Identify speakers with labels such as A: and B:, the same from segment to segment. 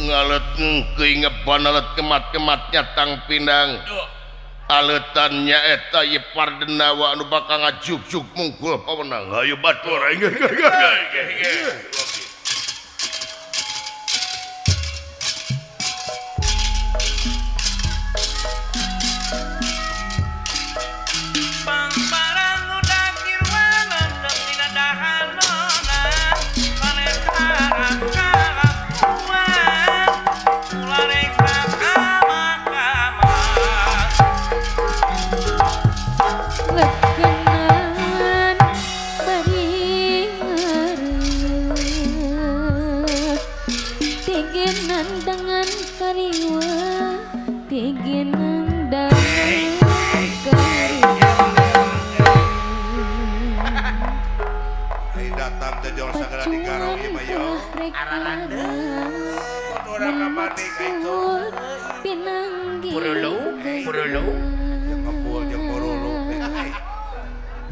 A: Ngalet ngeuy ngebanalet kemat-kemat nyatang pindang. Aletannya eta ieu Pardenawa anu bakal ngajugjug mungkul pawenang. Hayu batur aing.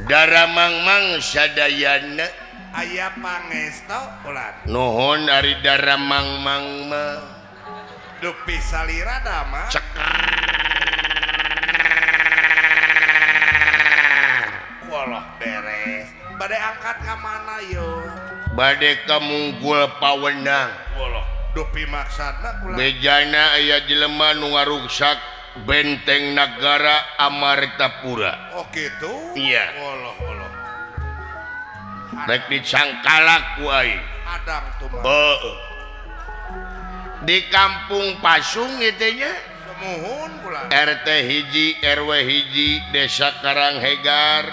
A: Daramangmang sadayana
B: aya pangestu ulah
A: nuhun ari daramangmang mah
B: dupi salira dama walah beres bade angkat ka mana yo
A: bade ka mungkul pawenang
B: walah dupi maksudna kula
A: bejana aya jelema nu ngaruksak benteng nagara Amartapura.
B: Oh gitu?
A: Iya.
B: Walah walah.
A: Rek dicangkalak ku aing.
B: Adang tuh mah.
A: Heeh. Di kampung Pasung ieu nya.
B: Sumuhun kula.
A: RT hiji RW hiji Desa Karanghegar.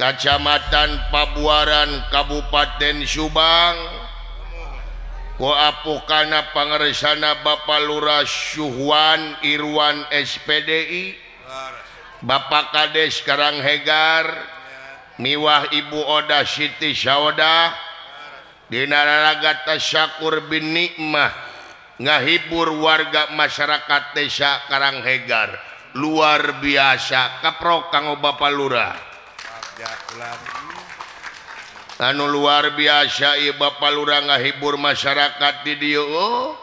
A: Kacamatan Pabuaran Kabupaten Subang. Ku apukana pangersana Bapak Lurah Suhwan Irwan SPDI, Bapak Kades Karanghegar, miwah Ibu Oda Siti Saudah, dina raraga tasyakur bin nikmah ngahibur warga masyarakat desa Karanghegar. Luar biasa kaprok kanggo Bapak Lurah. Anu luar biasa ieu Bapak Lurah ngahibur masyarakat di dieu. Oh,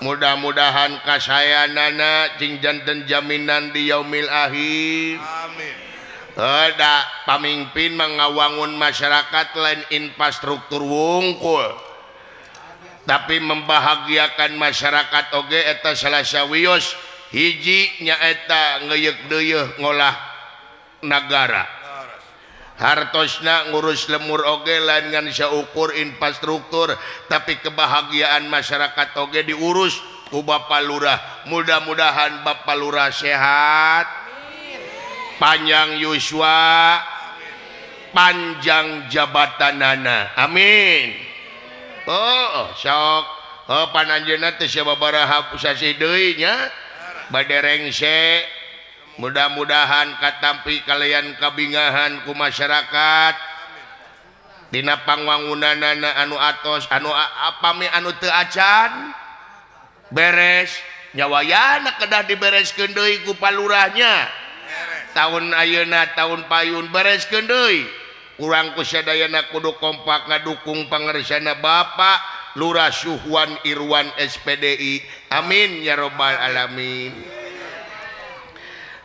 A: mudah-mudahan kasayanana cing janten jaminan di yaumil akhir.
B: Amin.
A: Da pamimpin mangawangun masyarakat lain infrastruktur wungkul, tapi membahagiakan masyarakat oge eta salah sawios hiji nyaeta ngeuyeuk-deuyeuk ngolah nagara. Hartosna ngurus lemur oge lain ngan saukur infrastruktur, tapi kebahagiaan masyarakat oge diurus ku Bapak Lurah. Mudah-mudahan Bapak Lurah sehat, panjang yuswa, panjang jabatanana. Amin. Oh, sok. Oh, pananjeunna teh sababaraha sasih deui nya. Bade rengse. Mudah-mudahan katampi kalian kabingahan ku masyarakat dina pangwangunanana anu atos anu apami anu teu acan beres nyawayana kedah dibereskeun deui ku palurahnya tahun ayeuna tahun payun bereskeun deui urang ku sadayana kudu kompak ngadukung pangersana Bapak Lurah Suhwan Irwan SPDI. Amin ya robbal alamin.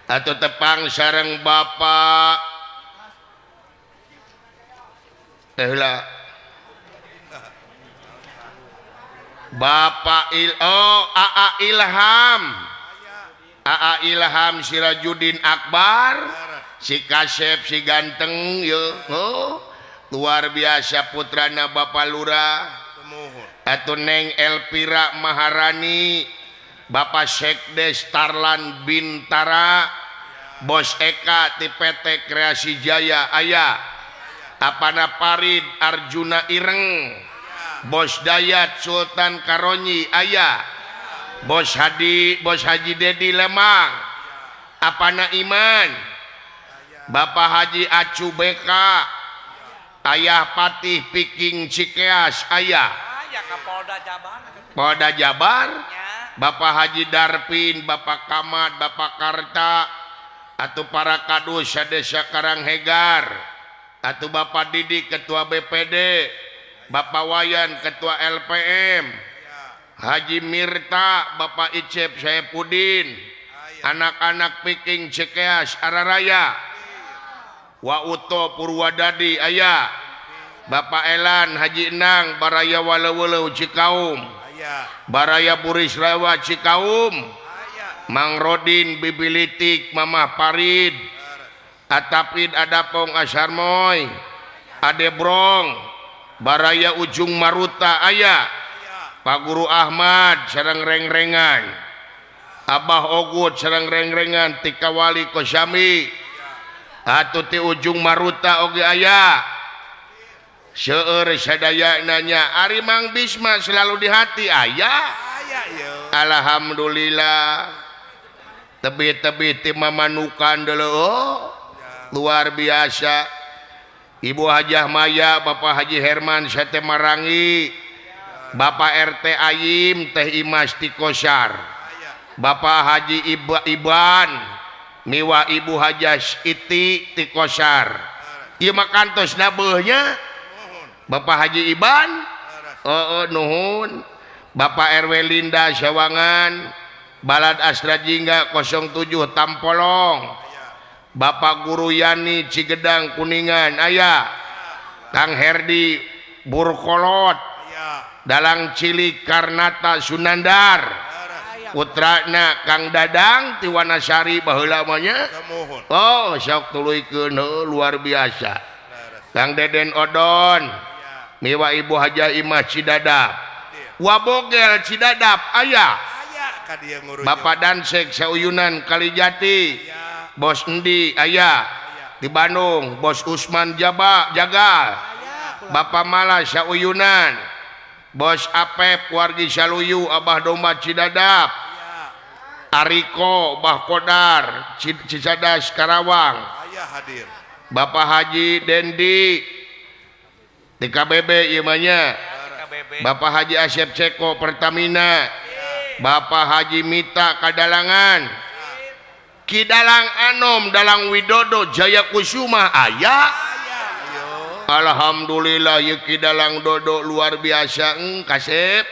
A: Atau tepang sareng Bapak tehlah Bapak AA Ilham, AA Ilham Sirajudin Akbar, si kasep si ganteng yo, oh, luar biasa putrana Bapak Lurah. Atau Neng Elvira Maharani, Bapak Sekdes Tarlan Bintara, Bos Eka ti PT Kreasi Jaya aya, Apana Parid Arjuna Ireng, Bos Dayat Sultan Karonyi aya, Bos Hadi Bos Haji Dedi Lemang, Apana Iman, Bapak Haji Acu BK, Ayah Patih Piking Cikeas aya, Polda Jabar, Bapak Haji Darpin, Bapak Kamad, Bapak Karta, atau para kadus desa Karanghegar, atau Bapak Didik Ketua BPD, Bapak Wayan Ketua LPM, Haji Mirta Bapak Icep Saepudin anak-anak Viking Cikeas Araraya Wa Uto Purwadadi aya Bapak Elan Haji Enang Baraya Waleweleu Cikaum Baraya Buris Lewa Cikaum Mang Rodin Bibilitik Mamah Parid Atapid Adapong Asarmoy Adebrong Baraya Ujung Maruta aya Pak Guru Ahmad sareng reng-rengan Abah Ogut sareng reng-rengan Tikawali Kosami atuh ti Ujung Maruta oge aya seueur sadaya nanya Ari Mang Bisma selalu di hati aya. Alhamdulillah tebih-tebih ti mamanukan deuleu luar biasa. Ibu Hajah Maya Bapak Haji Herman Sate Marangi Bapak RT Ayim Teh Imas Tikosar Bapak Haji Iban miwa Ibu Hajah Iti Tikosar ieu mah kantos nabeuhnya Bapak Haji Iban nuhun Bapak RW Linda Sawangan Balad Astra Jingga 07 Tampolong Bapak Guru Yani Cigedang Kuningan aya Kang Herdi Burkolot Dalang Cilik Karnata Sunandar putrana Kang Dadang ti Wanasari baheula mah nya oh sok tuluykeun luar biasa Kang Deden Odon miwa Ibu Hajah Imah Cidadap Wabogel Cidadap aya Bapak Dansek Sauyunan Kalijati Bos Endi aya di Bandung Bos Usman Jaba Jagal Bapak Mala Sauyunan Bos Apep wargi Saluyu Abah Domba Cidadap Ariko Bah Kodar Cicadas Karawang Bapak Haji Dendi TKBB ieu mah nya Bapak Haji Asep Ceko Pertamina Bapak Haji Mita Kadalangan Ki Dalang Anom Dalang Widodo Jaya Kusuma aya. Alhamdulillah ieu Ki Dalang Dodo luar biasa kasep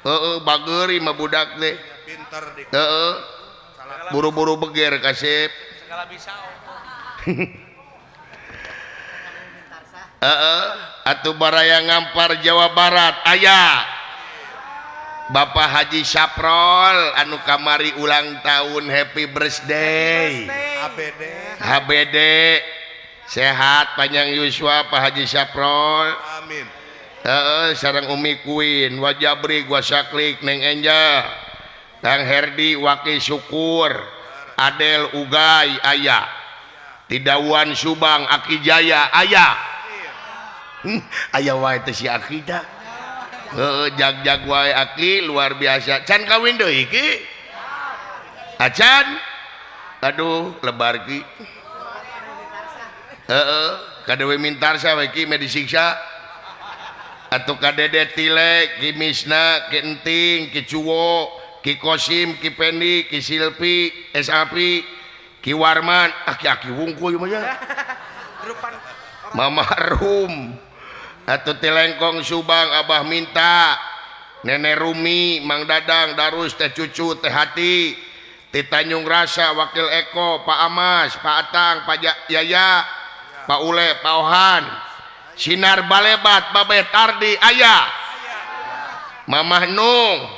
A: heueuh bageuri mah budak teh
B: pinter
A: heueuh buru-buru beger kasep
C: segala bisa
A: heeh atuh baraya Ngampar Jawa Barat aya Bapak Haji Saprol anu kamari ulang tahun happy birthday
B: HBD
A: HBD sehat panjang yuswa Pak Haji Saprol
B: amin
A: heeh sareng Umi Queen Wajabri gua Saklik Neng Enja Kang Herdi Waki Syukur Adel Ugai aya Tidauan Subang Aki Jaya aya aya wae teh si Aki da heeh jag-jag wae Aki luar biasa can kawin deui ki acan aduh lebar ki heeh kadewe mintarsa we ki meh disiksa atuh ka Dede Tile ki Misna ki Enting ki Cuwo ki Kosim ki Pendi ki Silpi SAP ki Warman aki-aki wungkul ieu mah nya Mama Rum atuh Tilengkong Subang Abah Minta Nenek Rumi Mang Dadang Darus Teh Cucu Teh Hati Ti Tanjung Rasa Wakil Eko Pak Amas Pak Atang Pak Yaya Pak Ule Pak Ohan Sinar Balebat Babeh Tardi aya Mamah Nung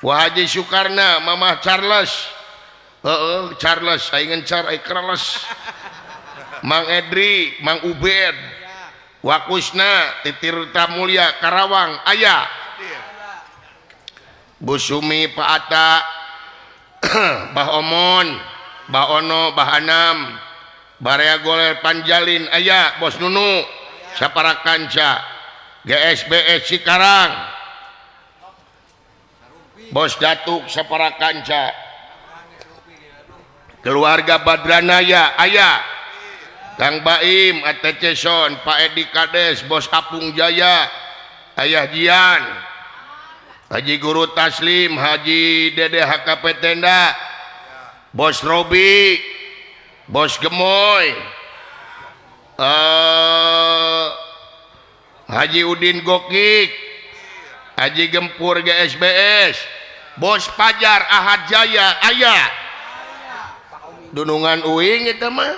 A: Wah Haji Sukarna Mamah Charles heeh Charles aing ngencar aing Charles Mang Edri Mang Ubed Wakusna Titirta Mulia Karawang aya Bu Sumi Pak Ata Bah Omon Bah Ono Bah Anam Barea Goler Panjalin aya Bos Nunu Sapara Kanca GSBS Cikarang Bos Datuk Sapara Kanca keluarga Badranaya aya Kang Baim ATC Son Pak Edi Kades Bos Apung Jaya Ayah Jian Haji Guru Taslim Haji Dede HKP Tenda Bos Robi Bos Gemoy Haji Udin Gokik Haji Gempur GSBS Bos Pajar Ahad Jaya aya dunungan uing eta mah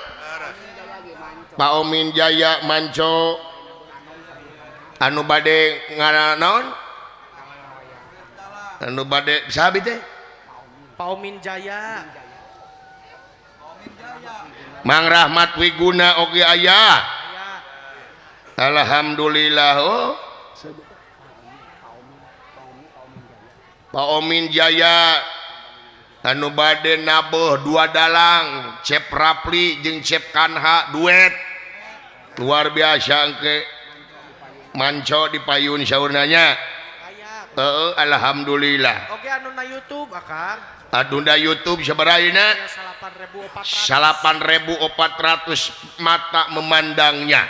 A: Pak Omin Jaya Manco anu bade ngaranaon anu bade saha teh
C: Pak Omin Jaya
A: Mang Rahmat Wiguna oge aya. Alhamdulillah oh. Pak Omin Jaya anu bade nabeuh dua dalang Cep Rapli jeung Cep Kanha duet luar biasa engke manco di payun saurnanya. Heeh, alhamdulillah.
C: Oke anu na YouTube akang.
A: Adunda YouTube sabaraha 8.400 mata memandangnya.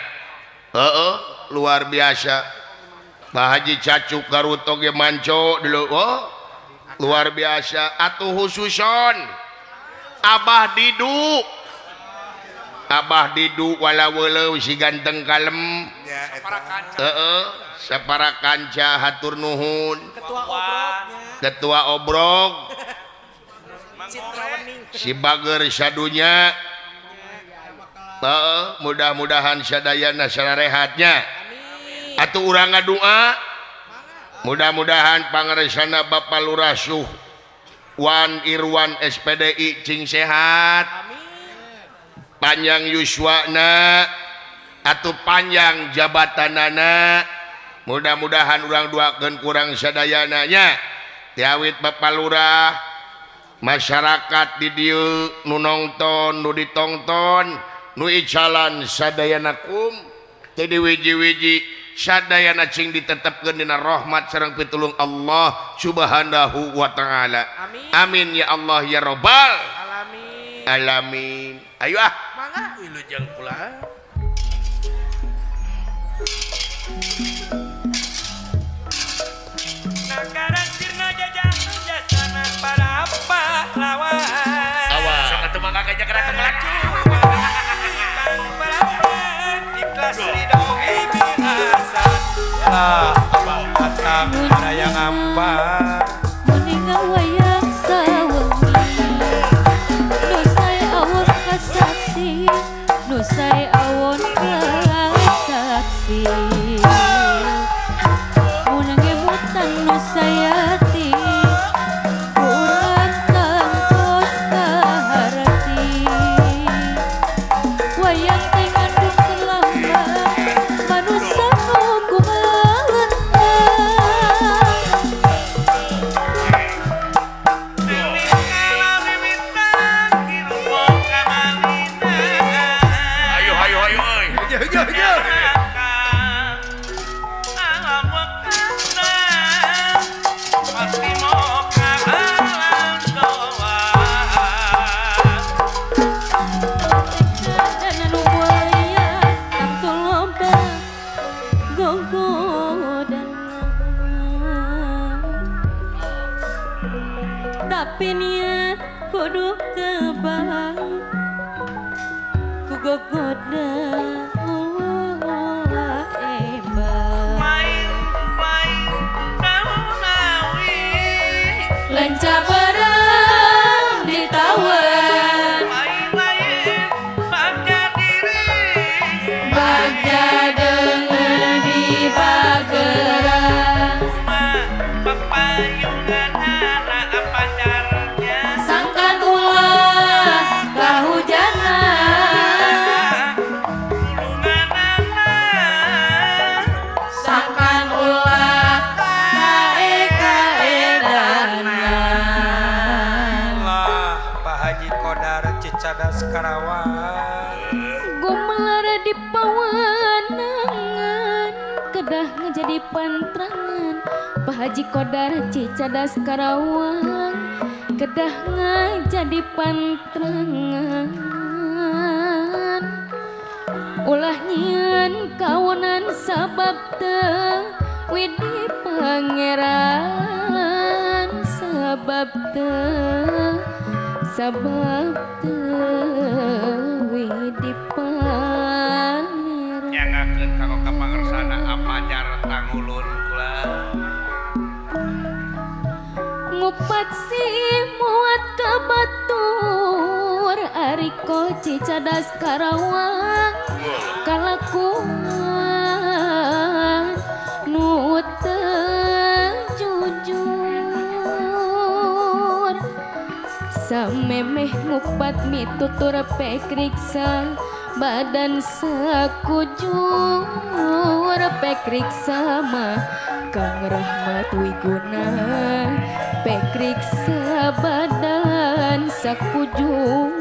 A: Heeh, luar biasa. Pak Haji Cacuk Garut oge manco dulu. Oh, luar biasa. Atuh khususon Abah Didu. Abah Didu wala-wala si ganteng kalem. Heeh, sapara kanca hatur nuhun.
C: Ketua obrognya.
A: Ketua obrog. Si bager sadunya. Heeh, mudah-mudahan sadayana sararehatnya. Atuh urang ngadua mudah-mudahan pangaresana Bapak Lurah Suh Wan Irwan SPDI cing sehat.
C: Amin.
A: Panjang yuswana atuh panjang jabatanana. Mudah-mudahan urang duakeun kurang sadayana nya. Tiawit Bapak Lurah masyarakat di dieu nu nongton nu ditongton nu icalan sadayana kum teu wiji-wiji sadayana cing ditetepkeun dina rahmat sareng pitulung Allah Subhanahu wa taala.
C: Amin.
A: Amin ya Allah ya rabbal
C: alamin.
A: Alamin. Ayo ah.
C: Mangga wilujeng kula.
D: Nakaran sirna jajah jasana para pahlawan.
A: Awas.
D: Sok atuh mangga ka jaga kemelak. Ikhlas ridho ibinasan.
B: Lah abang atang ada yang ngampar.
E: Meninggal wayang sawengi. Nusai awon kasaksi, nusai awon kasaksi. Munang emutan nusayati, kurang tangtos kaharti. Wayang teh ngandung terlambat, manusia nu kumaha.
A: Ayo ayo ayo euy.
E: Tapi niat kudu kebang ku gogoda ulah ebang lenca barang ditawan bagja deungeun di bageran sangkan ulah kahujanan sangkan ulah kaeka-edana.
B: Lah Pak Haji Kodar Cicadas Karawang.
E: Gumelar di pawenangan kedah ngejadi pantrangan Pak Haji Kodar Cicadas Karawang kedah ngajadi pantrangan ulah nyieun kawonan sabab teu widi pangeran sabab teu widi pangeran.
D: Nyangakeun kanggo kapangersana apajar tangulun kula.
E: Ngupat si muat ka batur ari koci cadas Karawang kalakuan nu teu jujur samemeh ngupat mitutur pekriksa badan sakujur pekriksa mah Kang Rahmat Wiguna pekriksa badan sakujur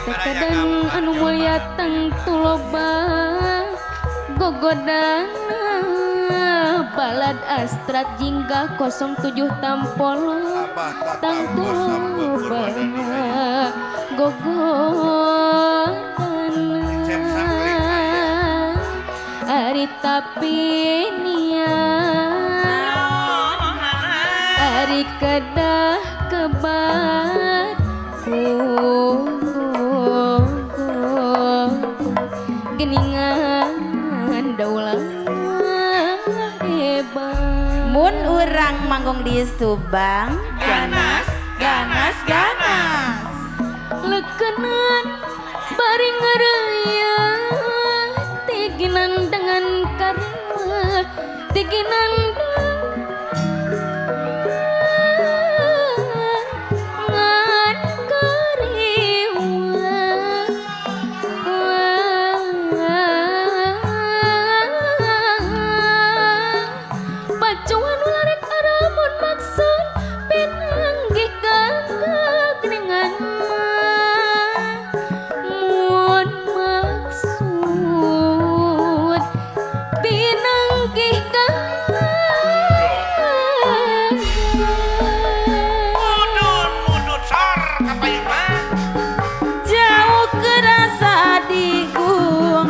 E: kadang anu mulia tangtu loba gogodana balad Astrat jingga 07 tampolo tangtu loba gogodana ari tapi niat ari kedah kebat ku geningan daulah hebat.
F: Mun urang manggung di Subang ganas ganas ganas
E: lekenan bari ngereuyeun tiginan dengan karima tiginan dengan karima pacuan ularek aramun maksud pinanggih gagal geningan mun maksud pinanggih gagal
B: Mudun mudun sor kapayun mah.
F: Jauh kerasa digung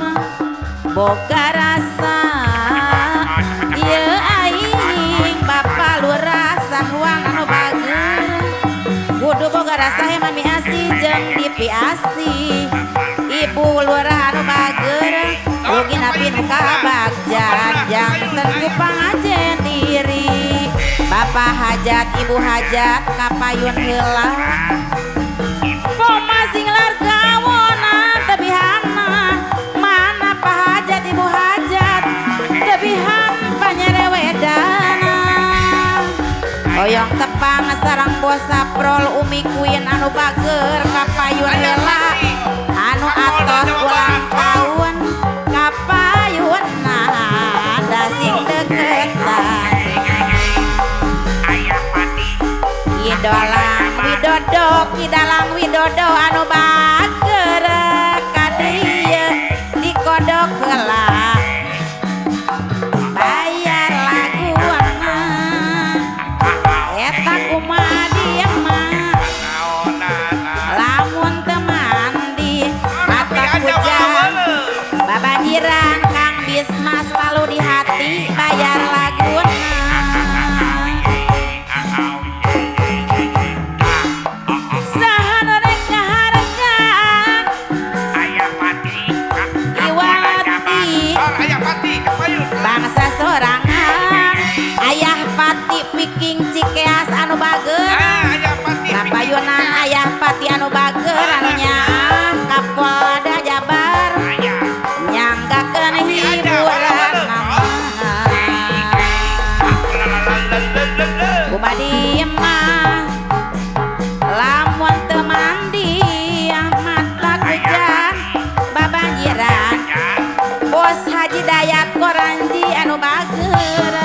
F: boga rasa ieu aing bapa lurah sahuang anu bager kudu boga rasa he mami asih jeung dipiasih ibu lurah anu bager rugi napi nu kabagjan janten ku pangajen diri bapak hajat ibu hajat kapayun heula Poma sing largawona tebihana mana pak hajat ibu hajat tebihan panyerewedana hoyong tepang sarang bos saprol umi kuin anu bager kapayun heula anu atos ulang tahun kapayun da sing deketan Idolang Widodo Kidalang Widodo anu bager kadieu dikodok heula bayar laguana eta kumaha dieu mah lamun teu mandi mata hujan babanjiran Kang Bisma selalu di hati bayar laguna saha nu rek ngahargaan Iwati
B: Sor ayah pati kapayun.
F: Bangsa sorangan ayah pati piking Cikeas anu bager
B: Ah ayah pati.
F: Kapayunan ayah pati anu bager anu nyaah Kapolda Jabar nyanggakeun hiburan nama Kumadi mah lamun teu mandi mata hujan babanjiran Bos Haji Dayat Koranji anu bager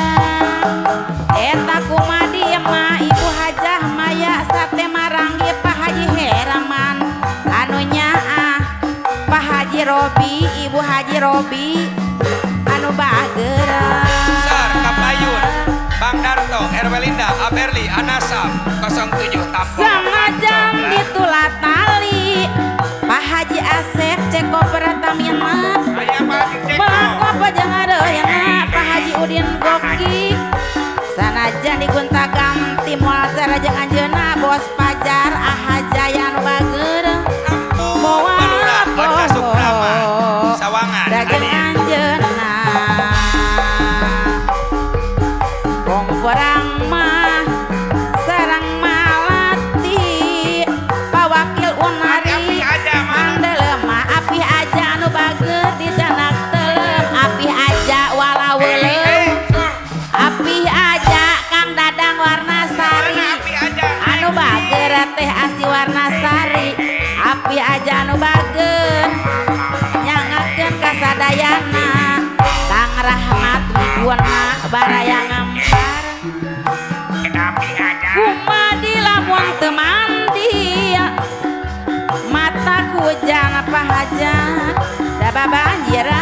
F: eta kumadi mah ibu hajah Maya sate maranggi Pak Haji Heraman anu nyaah Pak Haji Robi ibu Haji Robi anu bager
D: Sar kapayun Bang Darto Erwelinda Aberli Anasa 07 Tampolo
F: Sanajan ditulat tali Pak Haji Asep Ceko Pertamina
B: Ayah pati ceko.
F: Bapak jangan areuna Pak Haji Udin Goki sanajan digonta ganti moal cara jeung anjeunna bos Pajar Ahajaya anu bager
D: Ampun
F: Moal
D: Balurah Oca Suprama
F: poho
D: Sawangan
F: da jeung
D: Adi
F: anjeunna. Rahmat wiguna baraya ngampar kumadi lamun teu mandi mata hujan pahajat da babanjiran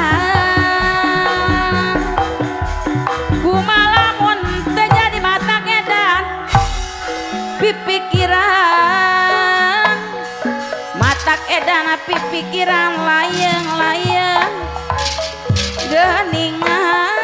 F: kumalamun teu jadi mata edan pipikiran matak edan pipikiran layeng-layeng geningan.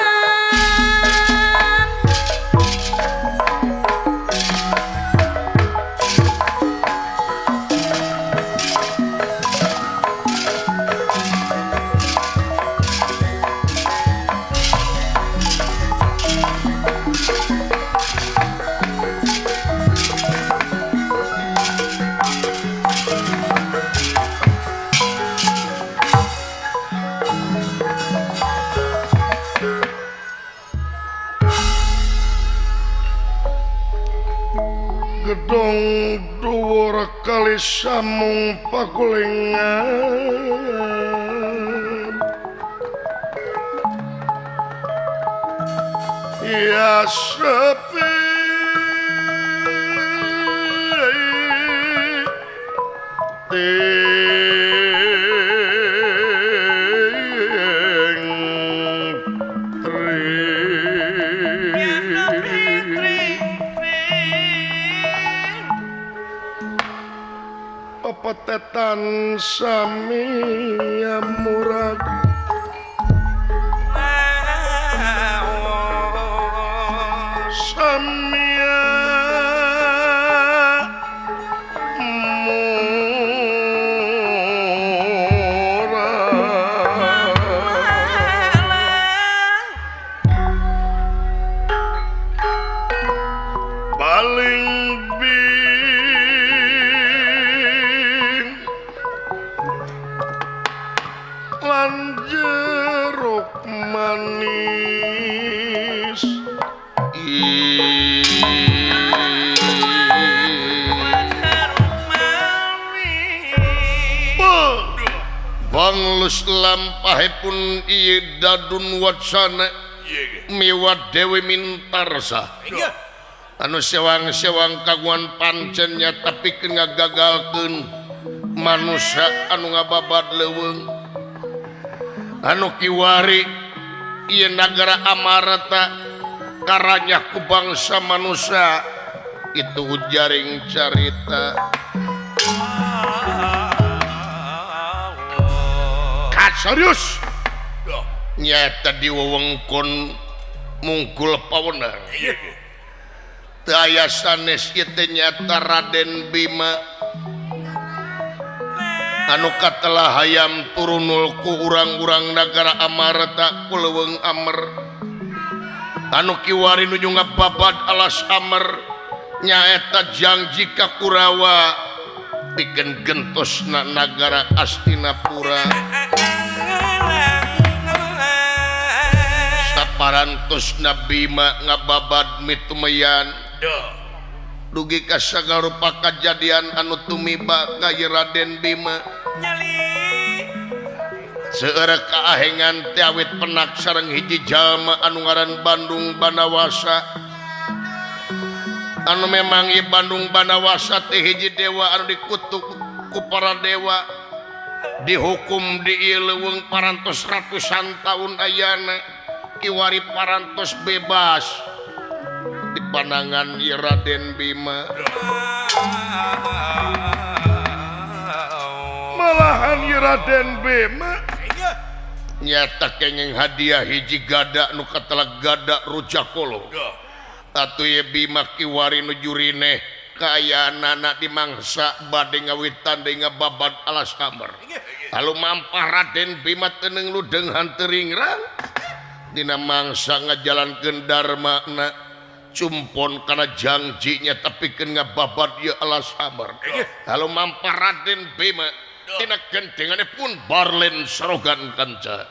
A: Gedong dhuwur kali samung pakulingan ya sepi petetan samia murag samia murag paling jeruk manis banglus lampahipun ieu dadun watsana miwat Dewi Mintarsa anu sewang-sewang kaguan pancen nya tapi keun ngagagalkeun manusia anu ngababad leuweung anu kiwari ieu nagara Amarta karanyah ku bangsa manusia itu jaring carita serius nyata di wewengkon mungkul pawenang teu aya sanes ieu teh nyata Raden Bima anu katelah hayam turunul ku urang-urang nagara Amarta ku leuweung Amer anu kiwari nuju ngababad alas Amer nyaeta jangji ka Kurawa pikeun gentosna nagara Astinapura saparantosna Bima ngababad mitumeyan dugi ka sagarupa kajadian anu tumiba ka Raden Bima seueur kaahengan teh awit penak sareng hiji jalma anu ngaran Bandung Banawasa anu memang ieu Bandung Banawasa teh hiji dewa anu dikutuk ku para dewa dihukum di ieu leuweung parantos ratusan tahun ayana kiwari parantos bebas di pandangan ieu Raden Bima malahan ieu Raden Bima nyata kenging hadiah hiji gada nu katelah gada Rujakolo atuh ieu Bima kiwari nu jurineh kaayaanana dimangsa bade ngawitan deui ngababad alas Amer lalu mampah Raden Bima teu ludeng hanteuringrang dina mangsa ngajalankeun dharmana cumpon kana jangjinya tapi keun ngababad ieu alas Amer lalu mampah Raden Bima tina gendengane pun barlen sarogan kanca.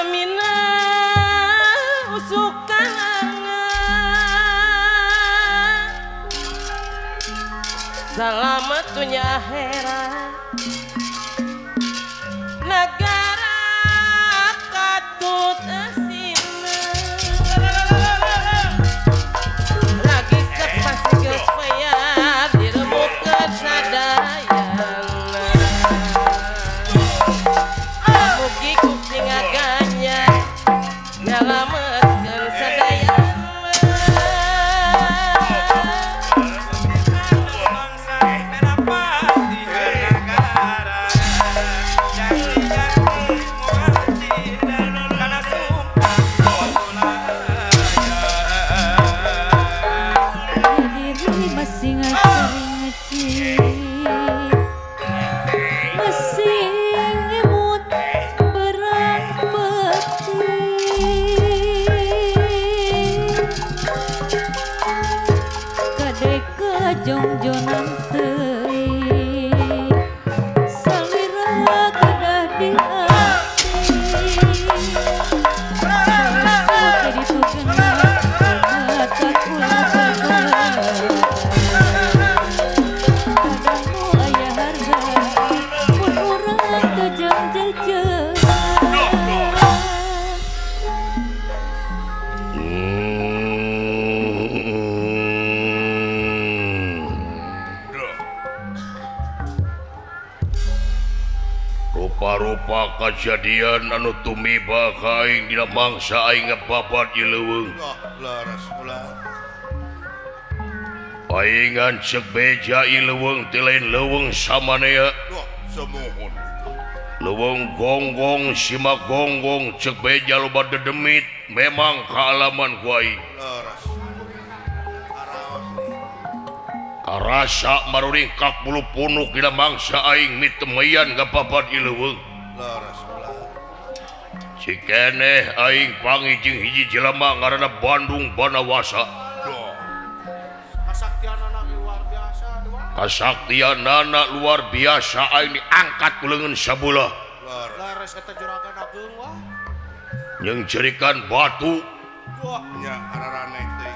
G: Samina usuk kalangan salamat dunya akhirat negara katut asina lagi sepas geus payah diremukeun sadayana mugi Gusti ngaganya nyalametkeun sadayana.
D: Bangsa merapati negara janji-janji moal cina kana sumpah
E: Diri masing ngacing masing imut berang peti kadek kajongjonan teuing salira kedah di hati salah ditu kena mata kula padamu aya harga mun urang teu jang jejeun.
A: Rupa-rupa kajadian anu tumiba ka aing dina mangsa aing ngababat ieu leuweung.
B: Leres kula.
A: Paingan ceuk beja ieu leuweung teh lain leuweung samanea.
B: Duh, sumuhun.
A: Leuweung gonggong sima gonggong ceuk beja loba dedemit memang kaalaman ku aing.
B: Leres.
A: Karasa maruringkak bulu punuk dina mangsa aing mitemeyan ngababat ieu leuweung.
B: Leres kula.
A: Cikeneh aing panggih jeung hiji jelema ngaranna Bandung Banawasa.
B: Duh,
C: Kasaktianana luar biasa dua.
A: Kasaktianana luar biasa aing diangkat ku leungeun sabelah
B: leres.
C: Leres eta juragan ageung wah.
A: Jeung cerikan batu
C: Wah,
B: Nya araraneh teuing.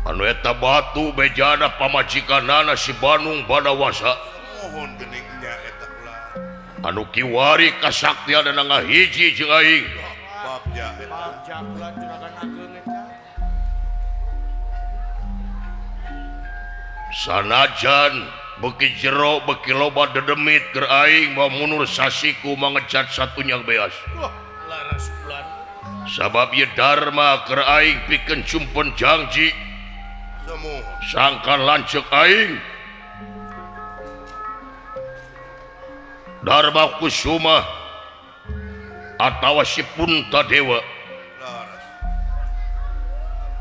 A: anu eta batu bejana pamajikanana si Bandung Banawasa
B: Sumuhun geuning nya eta kula.
A: anu kiwari kasaktianana ngahiji jeung aing.
B: Babja eta.
C: bagja kula juragan ageung eta.
A: Sanajan beuki jero beuki loba dedemit keur aing moal mundur sasiku mangecat satunyang beas.
C: Wah, leres kula.
A: Sabab ieu dharma keur aing pikeun cumpen jangji
B: Sumuhun.
A: sangkan lanceuk aing Dharma Kusuma atawa si Puntadewa
B: Leres.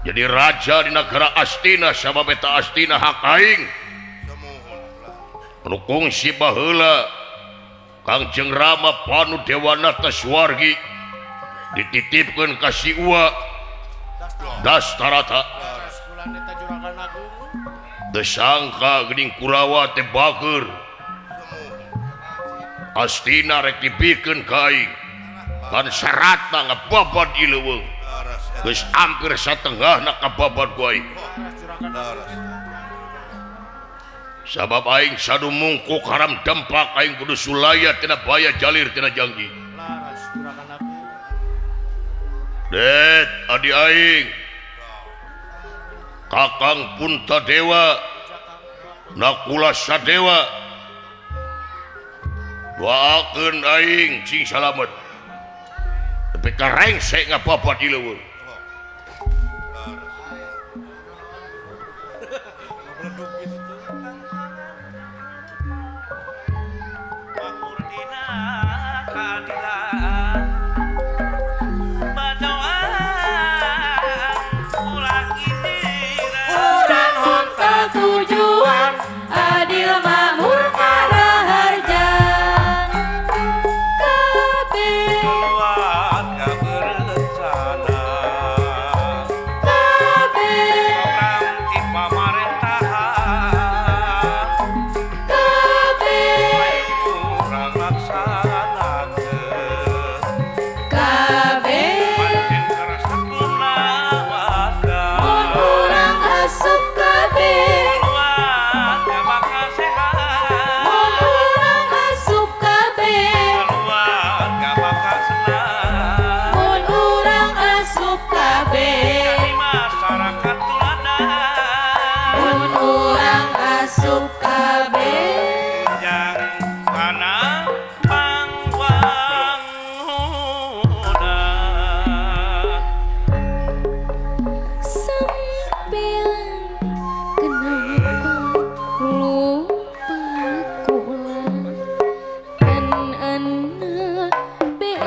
A: jadi raja di negara Astina sabab eta Astina hak aing
B: Sumuhun kula.
A: anu kungsi baheula Kangjeng Rama Panu Dewanata Suwargi dititipkeun ka si Uwa Dastarata.
C: Leres kula eta juragan ageung.
A: Teu sangka geuning Kurawa teh bager Astina rek dibikeun ka aing kan syaratna ngababad ieu leuweung
B: Leres eta.
A: geus hampir satengahna kababad ku aing.
C: Leres juragan ageung
B: Leres.
C: eta.
A: Sabab aing sadu mungkuk haram dempak aing kudu sulaya tina baya jalir tina jangji.
C: Leres juragan ageung.
A: Det adi aing Kakang Puntadewa Nakula Sadewa doakeun aing cing salamet tapi ka rengsek ngababat ieu leuweung.
C: Meleduk gitu tuh.
D: Makmur dina keadilan berdoa ulah ngindira
E: Urang honta tujuan adil makmur karaharjan kabeh
D: keluarga berencana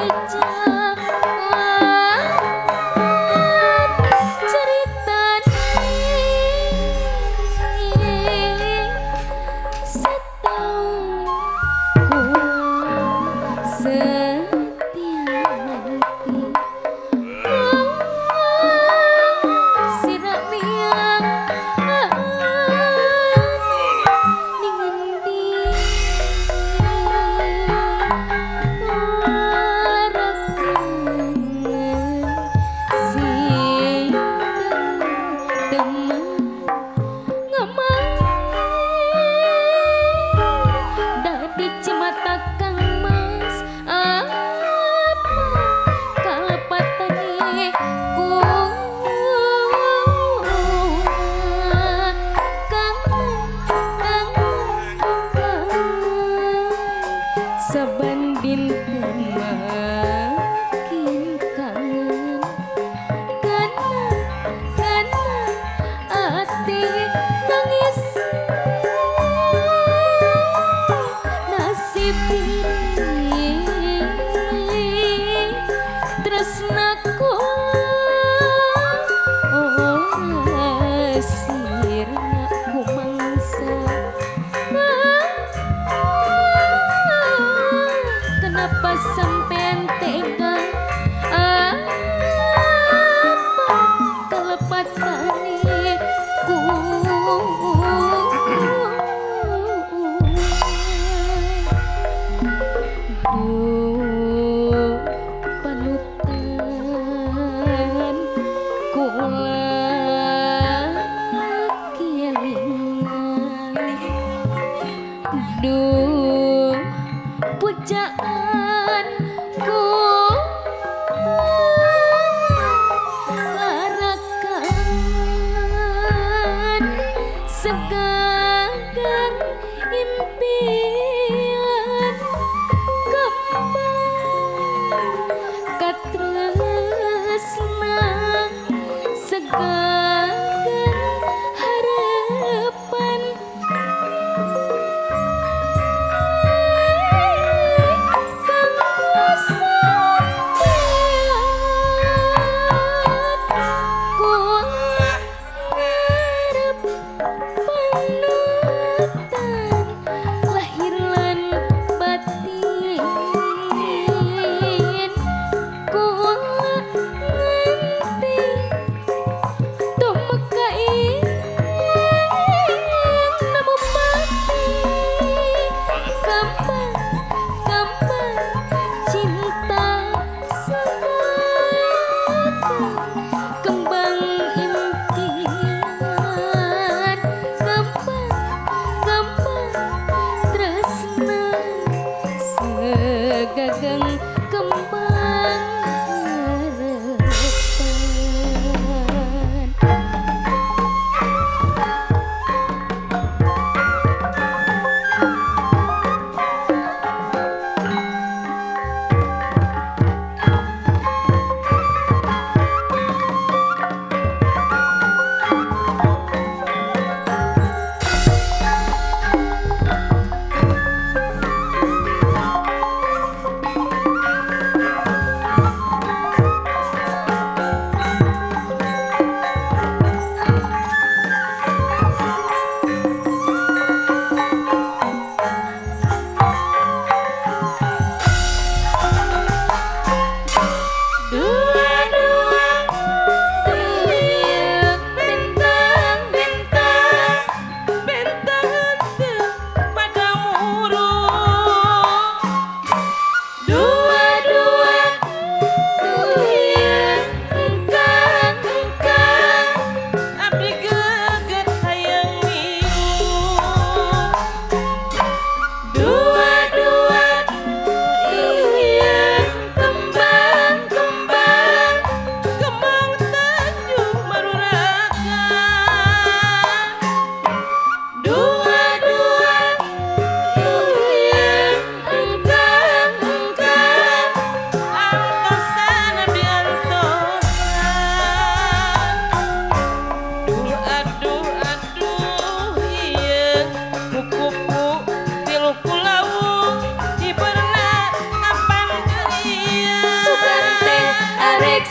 E: jeja ceritane setau ku setia nanti sirah miang saban dinten makin kangen kana kana ati nangis nasib ini tresnaku ora sirna kumangsa. Kenapa sampean tega apa kelepatane ku duh panutan kula kelingan duh pujaan kula.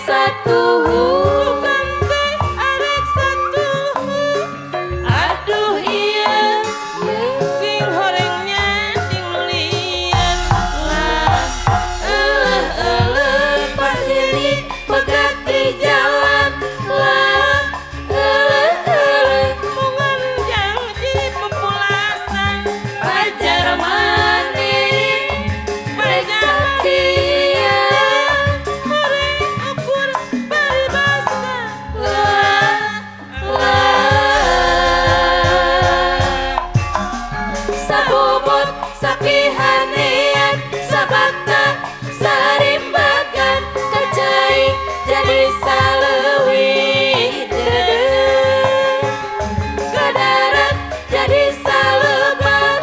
E: satuhu.
G: Sugan teh arek satuhu. Aduh iya, sing horengnya ding nulian.
E: Lah eleh eleh pasili pegat di jalan. Lah eleh eleh
G: Mungan janji pepulasan.
E: Pajar maning rek satia.
G: Horeng ukur paribasa.
E: Lah lah sabobot sapihanean sabakta sarimbagan kacai jadi saleuwih deudeuh kadarat jadi salebat.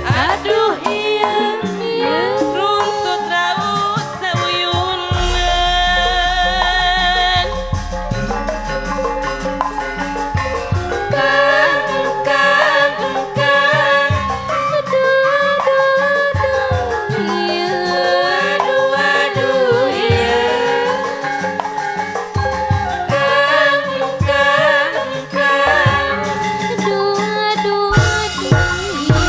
G: Aduh iya,
E: iya
G: runtut raut sauyunan.
E: Kang kang kang aduh aduh aduh iya aduh aduh iya kang kang kang aduh aduh aduh iya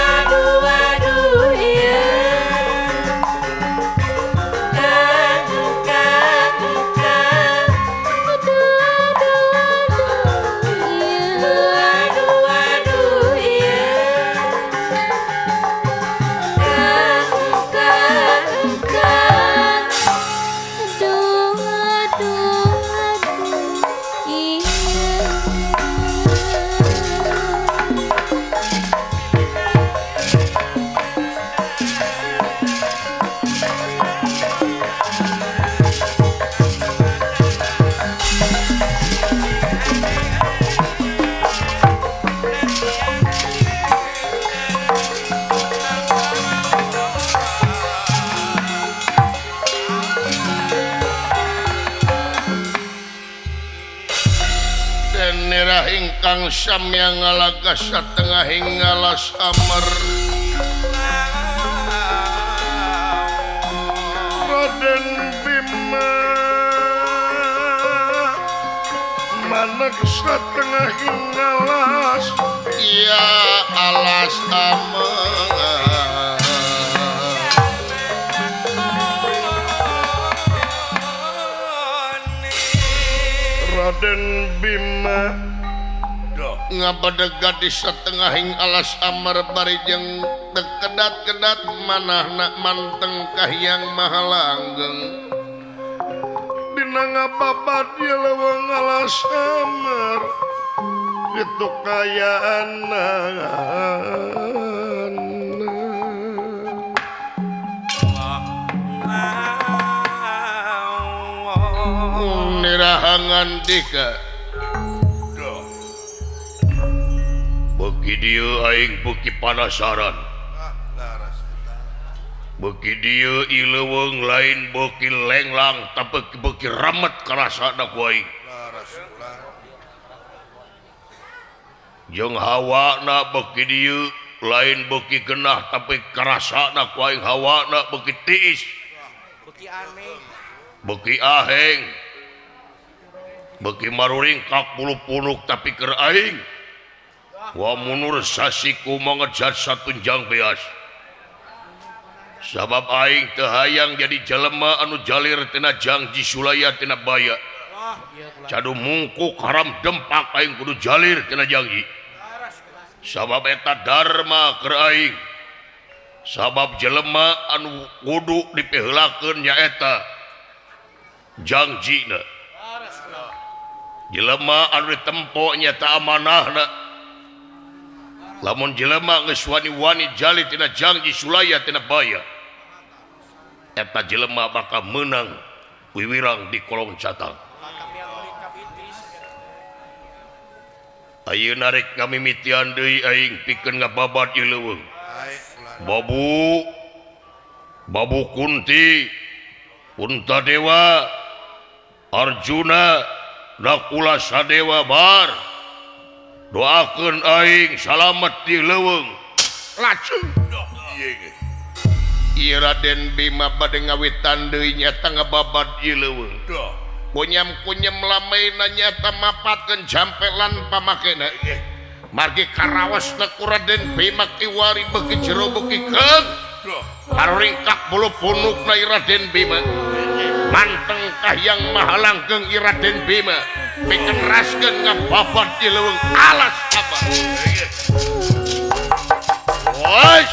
E: aduh aduh iya kang kang kang aduh aduh aduh iya aduh aduh iya kang kang kang aduh aduh aduh iya.
A: Dan nirah ingkang samya ngalaga satengahing alas amar. Raden Bima manek satengahing alas ya alas amar. Raden Bima ngabadega di setengahing alas amar bari jeung kedat-kedat manahna manteng kahiyang mahalanggeng. Dina ngababat ieu leuweung alas amar kitu kayaanna. Nirahangan dika beuki dieu aing beuki panasaran. Beuki dieu ieu leuweung lain beuki lenglang tapi beuki ramet karasana ku aing. Jeung hawana beuki dieu lain beuki genah tapi karasana ku aing hawana beuki tiis.
D: Beuki aneh.
A: Beuki aheng. Beuki maruringkak bulu punuk tapi keur aing. Wa munur sasiku mangejar satunjang beas. Sabab aing teu hayang jadi jelema anu jalir tina jangji sulaya tina baya. Cadu mungkuk haram dempak aing kudu jalir tina jangji. Sabab eta dharma keur aing. Sabab jelema anu kudu dipiheulakeun nyaeta jangjina. Jelema anu ditempo nyaeta amanahna. Lamun jelema geus wani-wani jali tina jangji sulaya tina baya, eta jelema bakal meunang wiwirang di kolong catang. Ayeuna rek ngamimitian deui aing pikeun ngababat ieu leuweung. Babu Babu Kunti, Puntadewa, Arjuna, Nakula Sadewa bar. Doakeun aing salamet di leuweung. Lacung. Ieu Raden Bima bade ngawitan deui nyata ngababad ieu leuweung. Kunyam-kunyam lamaina nyata mapatkeun jampelan pamakena. Margi karaosna ku Raden Bima kiwari beuki jero beuki keung. Haringkak bulu punukna Raden Bima. Manteng kahiyang mahalangkeung Raden Bima. Pikeun raskeun ngababad ieu leuweung alas abah. Woi.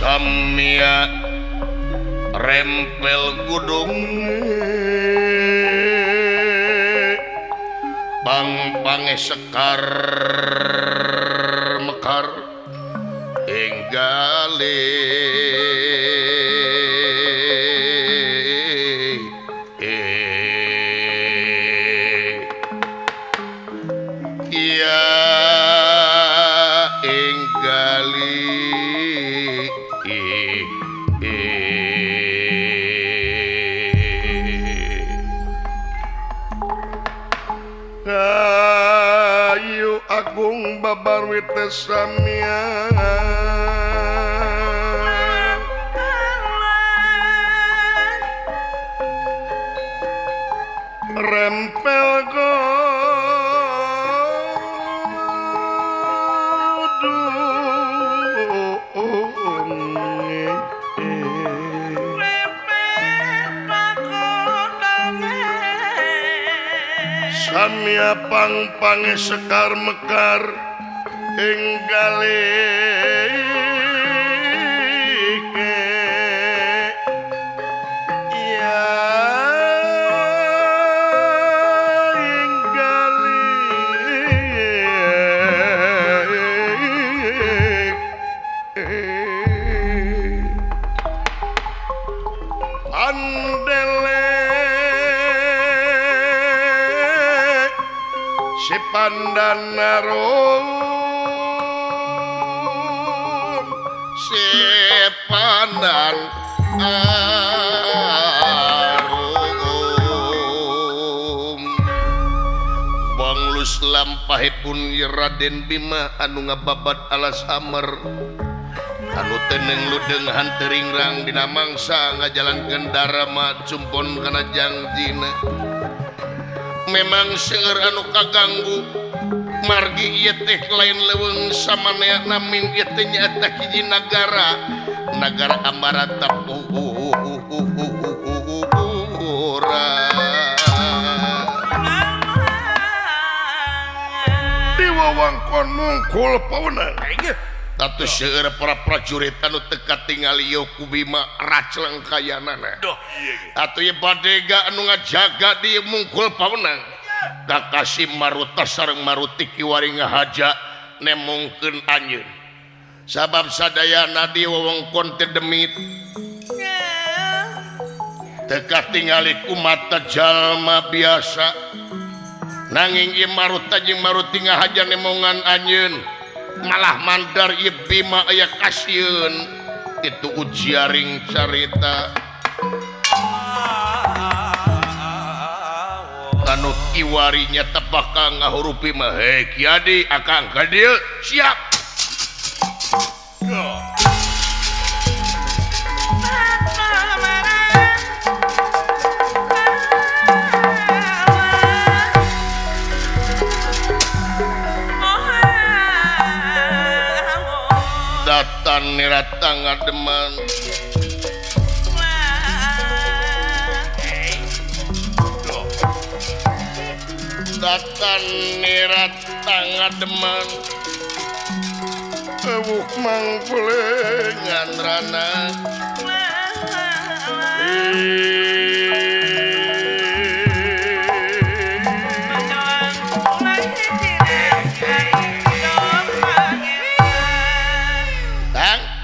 A: Samia rempel gudung pang-pange sekar mekar enggale iya enggali Ayu agung babar wite samia rempel samia pang-pange sekar mekar ing galike ya ing galike. Pandan arum si Pandan arum Banglus lampahipun Raden Bima anu ngababat alas amer anu teneng ludeng hanteringrang dina mangsa ngajalankeun darama cumpon kana jangjina. Memang seueur anu kaganggu margi ieu teh lain leuweung samanea naming ieu teh nyaeta hiji nagara nagara Amaratapura. Di wewengkon Mungkul Pawenang tatu seueur para prajurit anu teu katingali ieu ku Bima racleng kayanana. Atuh ieu badega anu ngajaga di Mungkul Pawenang Kakasi Maruta sareng Maruti kiwari ngahaja nemongkeun anjeun. Sabab sadayana di wewengkon teh demit teu katingali ku mata jalma biasa. Nanging ieu Maruta jeung Maruti ngahaja nemongan anjeun malah mandar ieu Bima aya kasieun. Itu ujiaring carita anu kiwarinya tepaka ngahurupi mah hei Kiadi akang ka dieu siap. Datan nirata ngademan datan nirata ngademan ewuh mangkulengan rana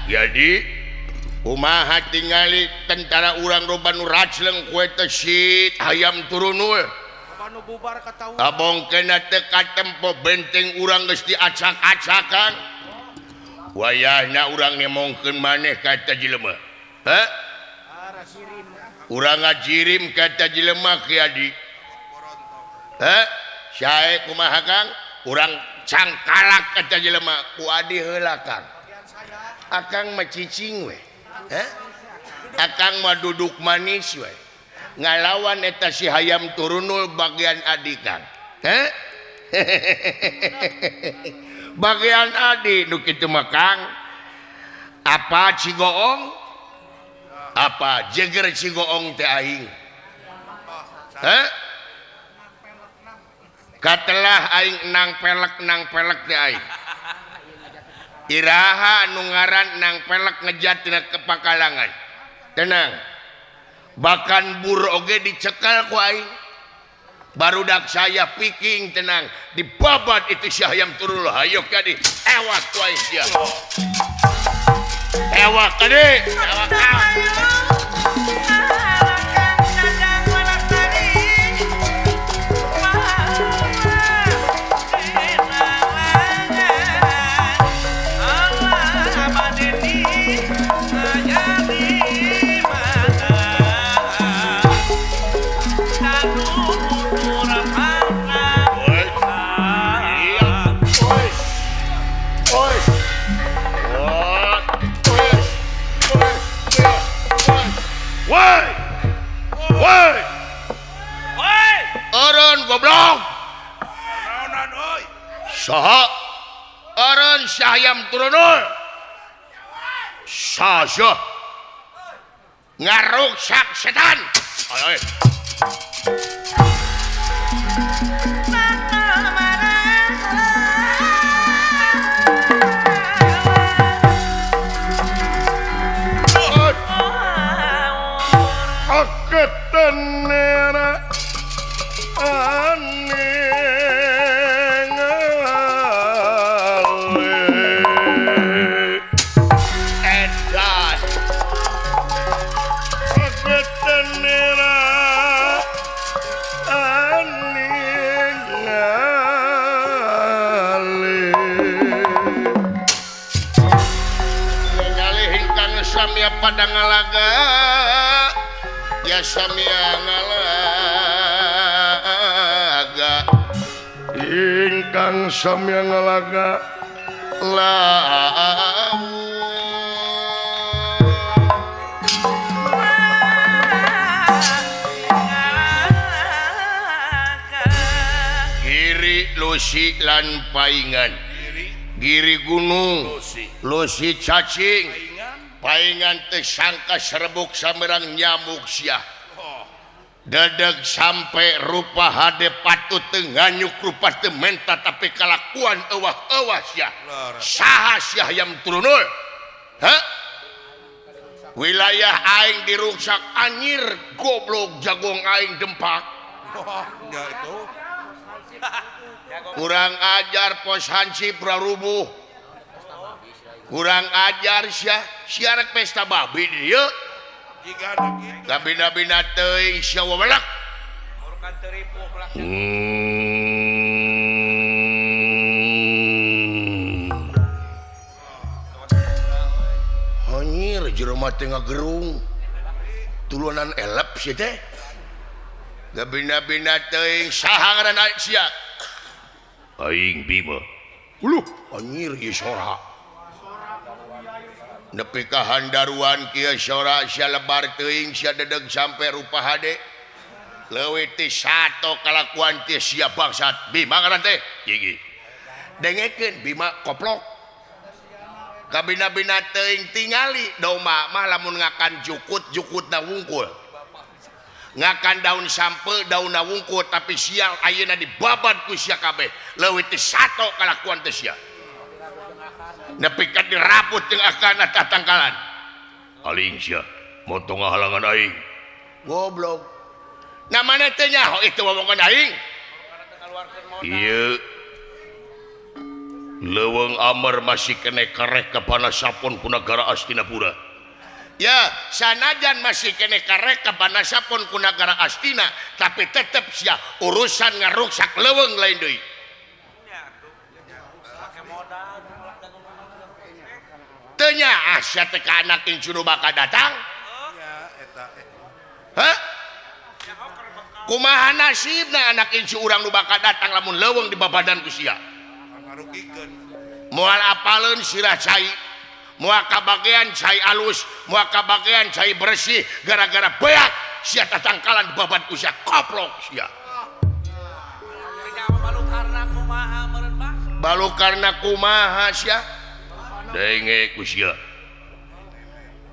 A: Jadi kumaha tingali tentara urang loba nu racleng kue teh sit hayam turun we. Tabongkeun teh katempo benteng urang geus diacak-acakan. Wayahna urang nemongkeun maneh ka eta jelema. Heh? Urang ngajirim ka eta jelema Ki Adi. Heh? Sae kumaha Kang? Urang cangkalak ka eta jelema ku Adi heula Kang. Akang mah cicing we. Heh? Akang mah duduk manis we. Ngalawan eta si hayam turunul bagian adi Kang. Heh? Bagian adi nu kitu mah Kang. Apa Cigoong? Apa jeger Cigoong teh aing? Heh? Katelah aing nang pelek teh aing. Iraha nu ngaran nang pelek ngejat tina kepakalangan. Tenang. Bahkan bur oge dicekal ku aing. Barudak saya piking tenang, dibabat itu si hayam turul hayo kadi ewak ku aing sia. Ewak kadi, ewak. Goblok.
B: Naonan euy?
A: Saha? Eureun si hayam turunul. Saha? Ngaruksak setan. Ayo. samia pada ngalaga ya samia ngalaga ingkang samia ngalaga lawu Giri Lusi lan paingan Giri gunung Lusi cacing paingan teh sangka serebuk samerang nyamuk sia dedeg sampai rupa hade patut teu nganyuk rupa teu menta tapi kalakuan euwah-euwah sia saha sia hayam turunul ha wilayah aing diruksak anjir goblok jagong aing dempak
B: ya itu
A: kurang ajar pos hansip rubuh kurang ajar sia sia rek pesta babi di dieu kabina-bina teuing sia wawelak anjir jero mah teh ngagerung tulunan elep sia teh kabina-bina teuing saha ngaran sia aing Bima uluh anjir ieu sora nepi ka handaruan kieu sora sia lebar teuing sia dedeg sampe rupa hade leuwih ti sato kalakuan teh sia bangsat Bima ngaran teh gigi dengekeun Bima koplok kabina-bina teuing tingali domba mah lamun ngakan jukut jukutna wungkul ngakan daun sampe daunna wungkul tapi sial ayeuna dibabat ku sia kabeh leuwih ti sato kalakuan teh sia nepi ka dirabut jeung akana tatangkalan aling sia montong ngahalangan aing goblok na mana teh nyaho itu wawongan aing ieu leuweung Amar masih kene karek ka Panasapon ku nagara Astinapura ya sanajan masih kene karek ka Panasapon ku nagara Astina tapi tetep sia urusan ngaruksak leuweung lain deui teu nyaah sia teh ka anak incu nu bakal datang hah kumaha nasibna anak incu urang nu bakal datang lamun leuweung di babadan ku sia moal apaleun sirah cai moal kabagean cai alus moal kabagean cai bersih gara-gara beak sia tatangkalan di babat ku sia koplok sia balukarna kumaha sia denge ku sia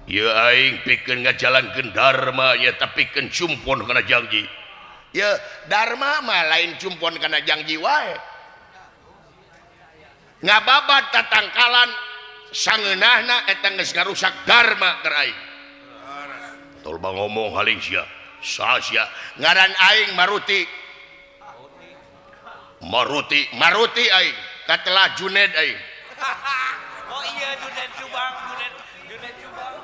A: ieu aing pikeun ngajalankeun dharma nya tapi pikeun cumpon kana janji ieu dharma mah lain cumpon kana janji wae ngababat tatangkalan sangeunahna eta geus ngarusak dharma keur aing tol ngomong haling sia saha sia ngaran aing Maruti Maruti Maruti aing katelah Juned aing
D: oh iya Juned Subang Juned Subang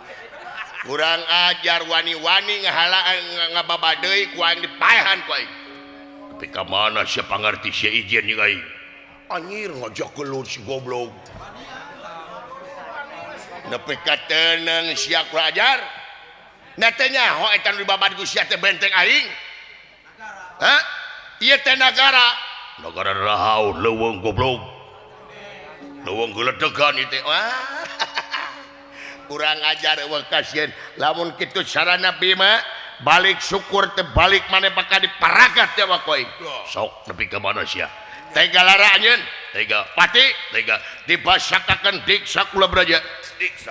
A: kurang ajar wani-wani ngahalaan ngababadeui ku aing dipaehan ku aing tapi ka mana sia pangarti sia izin jeung aing anjir ngajak gelut si goblok nepi ka teuneng sia kurang ajar na teh nyaho eta nu dibabad ku sia teh benteng aing ha ieu teh nagara nagara rahaun leuweung goblok leuweung geledegan ieu teh wah kurang ajar eueuh kasieun lamun kitu sarana Bima balik syukur teh balik maneh bakal diparagat teh wa ku aing sok nepi ka mana sia tega lara anjeun tega pati tega dibasakakeun diksa kula braja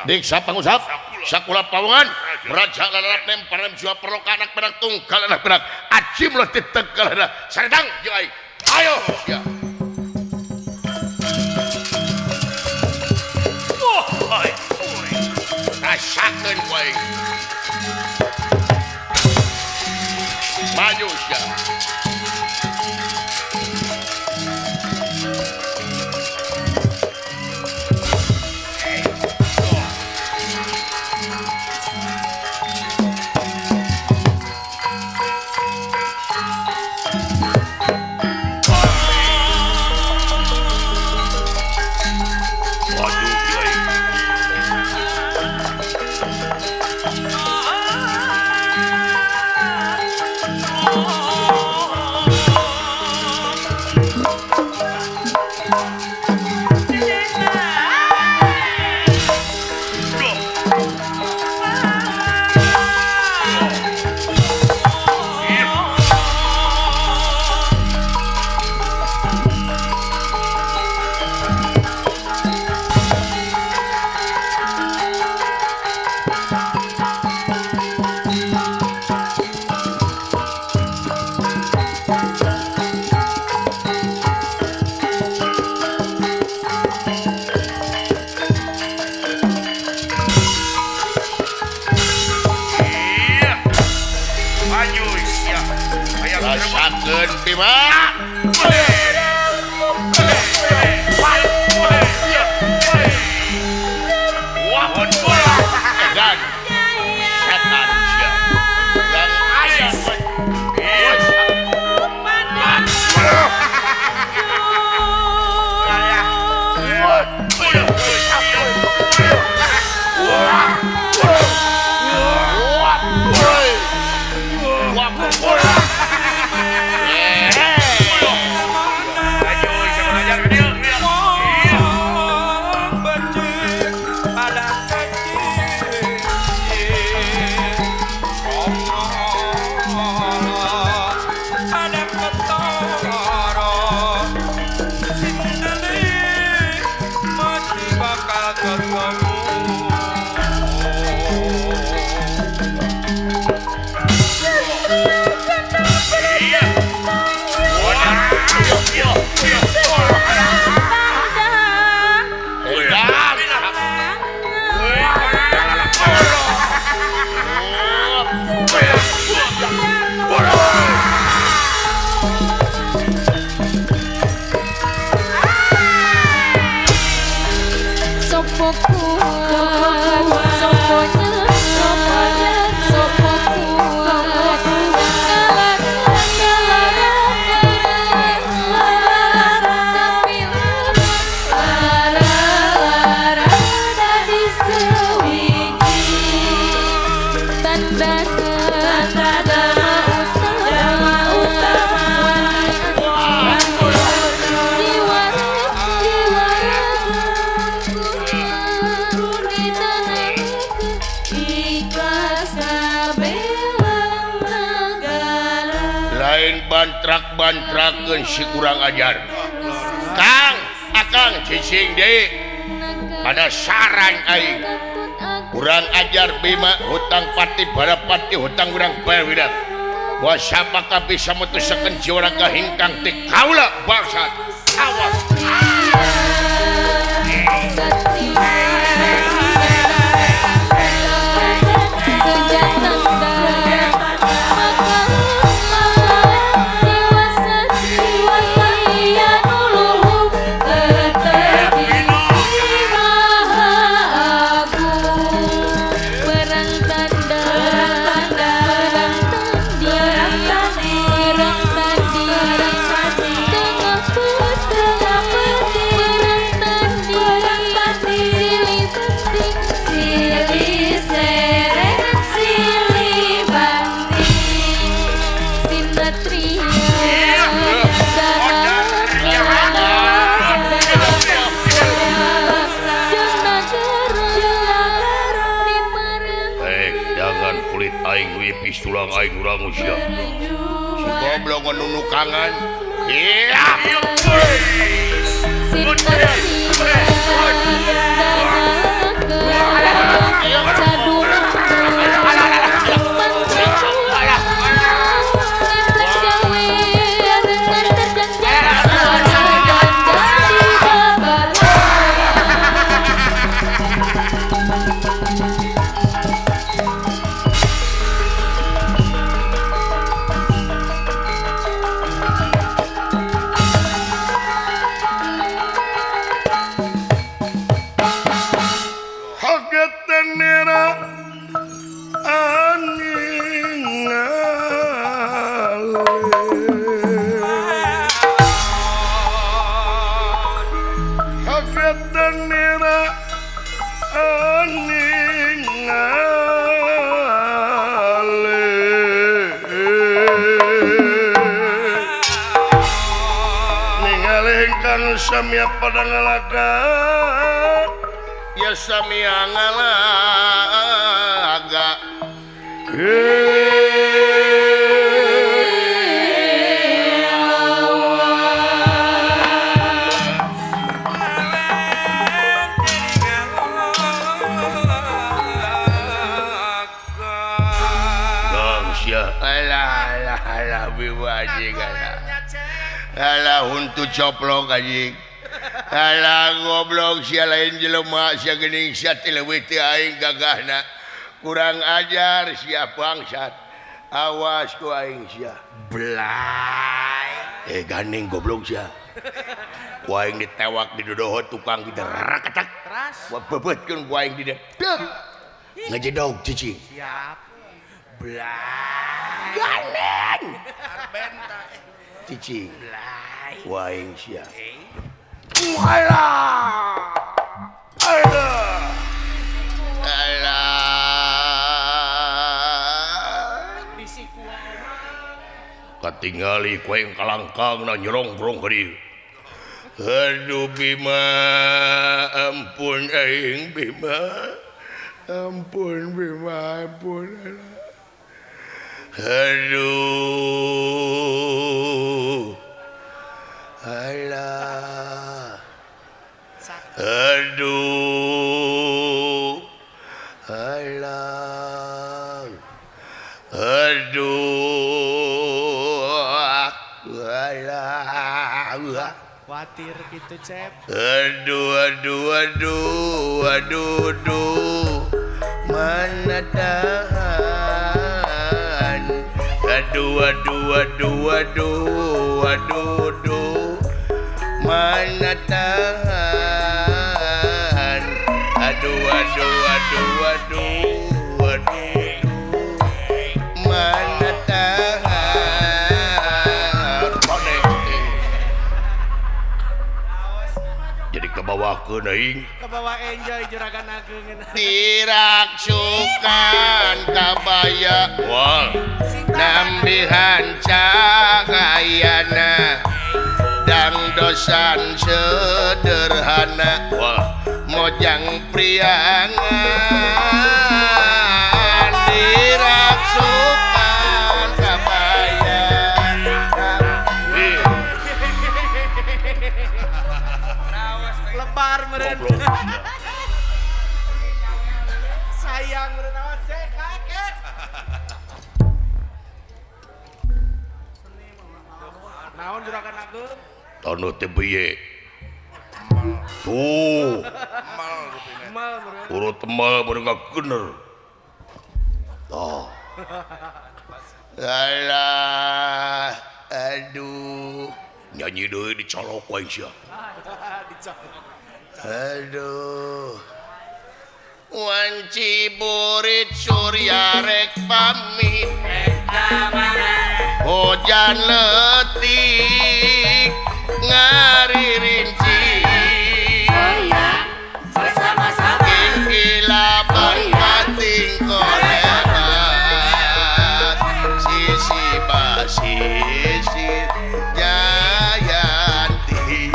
A: diksa pangusap sakula pawongan raja lalarap nemparem jua perloka anak penak tunggal anak penak acim lah ditegalana saredang jeung aing ayo sia wah rasakeun ku aing maju sia Rasakeun Bima. Edan. Setan sia. Dan aya. Bantrak-bantrakeun si kurang ajar. Kang, akang cicing deui. Pada saran aing. Kurang ajar Bima hutang pati barapati hutang urang bayar widak. Wa sapaka bisa mutusakeun jiwa raga hingkang ti kaula bangsat. Awas. Tulang aing urang usia. Si goblok nunukangan. Iya. Samia pada ngalaga ya samia ngalaga alah alah alah biwajing alah alah huntu coplok anjing. Alah goblok sia lain jelema sia geuning sia teh leuwih teu aing gagahna. Kurang ajar sia bangsat. Awas ku aing sia. Belai. Gandeng goblok sia. Ku aing ditewak di dodohot tukang kita rakatak.
C: Teras.
A: Bebetkeun ku aing di dieu. Ngejedog cicing.
C: Siap.
A: Belai. Gandeng.
B: Arbenta.
A: Cicing.
C: Belai.
A: Ku aing sia. Alah. Alah. Alah. Katingali ku aing kalangkangna nyerong-nyerong ka dieu. Aduh Bima, ampun aing Bima. Ampun Bima, ampun. Aduh. Alah. Aduh. Alah. Aduh. Alah.
C: Khawatir gitu, Cep.
A: Aduh, aduh, aduh, aduh, aduh. Mana tahan. Aduh, aduh, aduh, aduh, aduh, aduh. Mana tahan. Aduh, aduh, aduh, aduh, aduh. Mana tahan. Jadi kebawa ke aing.
C: Kebawa enjoy juragan ageung.
A: Diraksukan kabaya wal nambihan cahayana dangdosan sederhana wal mojang priangan diraksukan kabaya.
C: Lebar meureun. Sayang meureun awas cek kakek. Naon juragan ageung?
A: Tono teh piye? Tuh.
C: Mal meureun.
A: Urut temal meureun ngagener. Tuh. Alah, aduh. Nyanyi deui dicolok wae sia.
C: Dicolok.
A: Aduh. Wanci burit surya rek pamit. Hujan letik ngaririnci.
E: Bersama-sama.
A: Kilaban pating kolebat. Sisi basisi jayanti.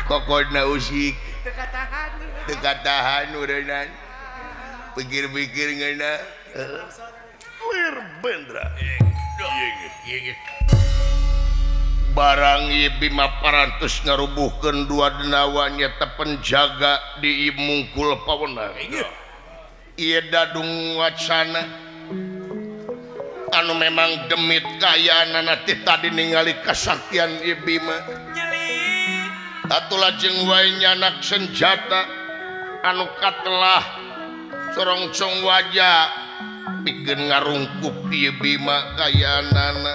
A: Kokodna usik.
C: Teu katahan.
A: Teu katahan ureunan. Pikir-pikir ngeuna. Clear bendra. Barang ieu Bima parantos ngarubuhkeun dua denawa nyata penjaga di Mungkul Pawenang. Ieu Dadung Wacana anu memang demit kayaanana teh tadi ningali kasaktian ieu Bima. Atuh lajeng wae nyanak senjata anu katelah sorongcong wajah pikeun ngarungkup ieu Bima kayaanana.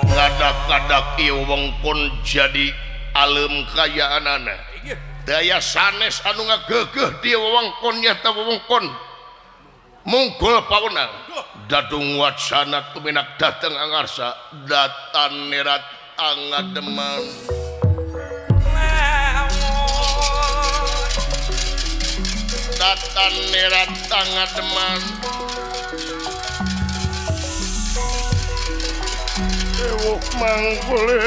A: Ngadak-ngadak ieu wengkon jadi alem kayaanana. Daya sanes anu ngagegeh di wewengkon nyata wewengkon Mungkul Pawenang. Dadung Wacana tuminak dateng angarsa datan nerat angademan. Datan nerat angademan. Ewok mangkulengan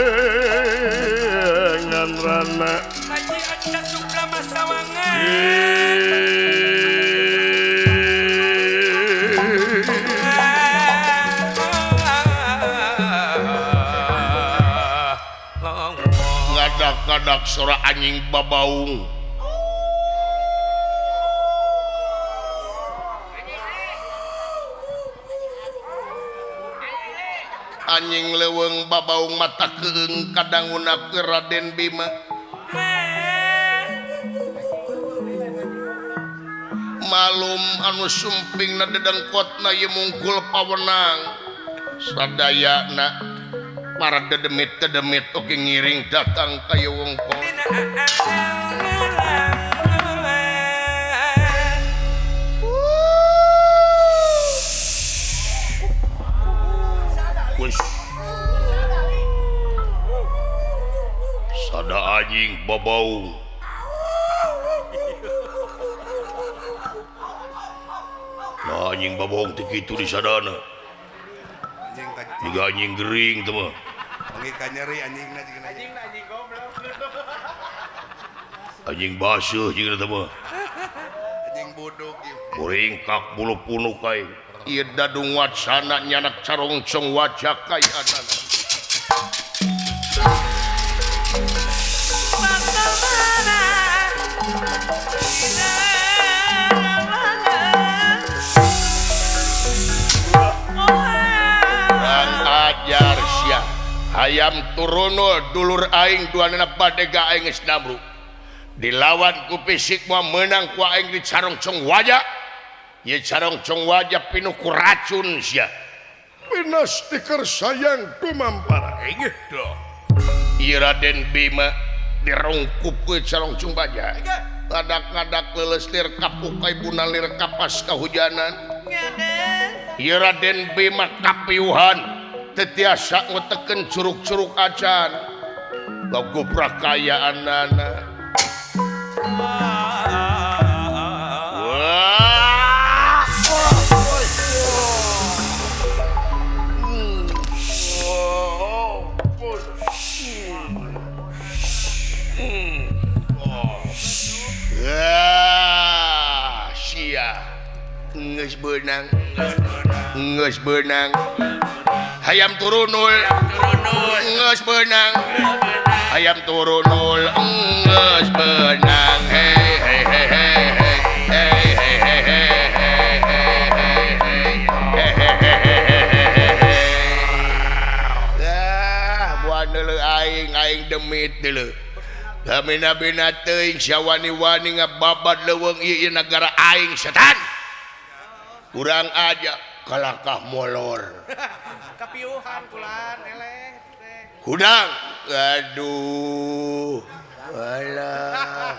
A: rana.
D: Haji Aca Suprama Sawangan.
A: Ngadak-ngadak sora anjing babaung. Anjing leuweung babaung mata keung kadanguna ke Raden Bima. Malum anu sumping na dedengkotna ieu mungkul pawenang. Sadayana para dedemit-dedemit oge ngiring datang ka ieu wongkol. Sada anjing babau. Nah, anjing babaung teh kitu di sadana. Jiga anjing gering teh mah.
B: Mangi ka nyeri anjingna jeung anjing goblok.
A: Anjing baseuh jeung teh mah.
B: Anjing buduk ieu.
A: Muringkak bulu punuk aing. Ieu dadung watsana nyanak carongcong wajah kayana. Kurang ajar sia. Hayam turunul dulur aing duanana badega aing geus namru. Dilawan ku fisik moal meunang ku aing di carongcong wajah. Ieu carongcong wajah pinuh ku racun sia. Pinas tikar sayang tumampara. Ieu Raden Bima dirungkup ku carongcong wajah. Kadak-kadak leuleus lir kapuk ka ibuna lir kapas kahujanan. Ieu Raden Bima kapiuhan teu tiasa nguteken curug-curug acan. Gogoprak kayaanana. Wah. Wah, sia. Geus beunang. Geus beunang. Hayam turunul. Geus beunang. Hayam turunul geus beunang. Hei hei hei hei hei hei hei hei hei hei hei. Ah, buah deuleu aing aing demit deuleu. Damina-bina teuing sia wani-wani ngababad leuweung ieu nagara aing setan. Kurang aja kalakah molor.
C: Kapiuhan kulan eleh teh.
A: Hudang. Aduh. Alah.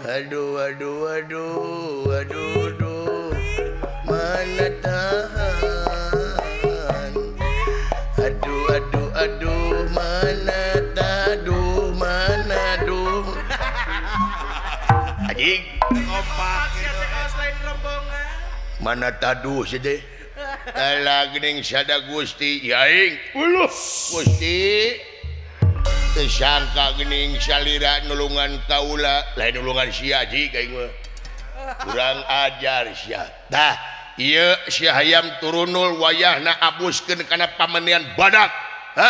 A: Aduh aduh aduh aduh aduh. Mana tahan. Aduh aduh aduh mana taduh mana duh. Anjing.
B: Kompak gitu.
A: Mana taduh sih teh. Alah geuning sada Gusti aing. Uluh Gusti. Teu sangka geuning salira nulungan kaula, lain nulungan sia ji aing mah. Kurang ajar sia. Tah, ieu si hayam turunul wayahna abuskeun kana pamenian badak. Ha?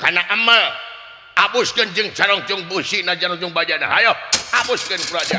A: Kana amal. Abuskeun jeung carongcong busina carongcong bajana. Hayo, abuskeun ku raja.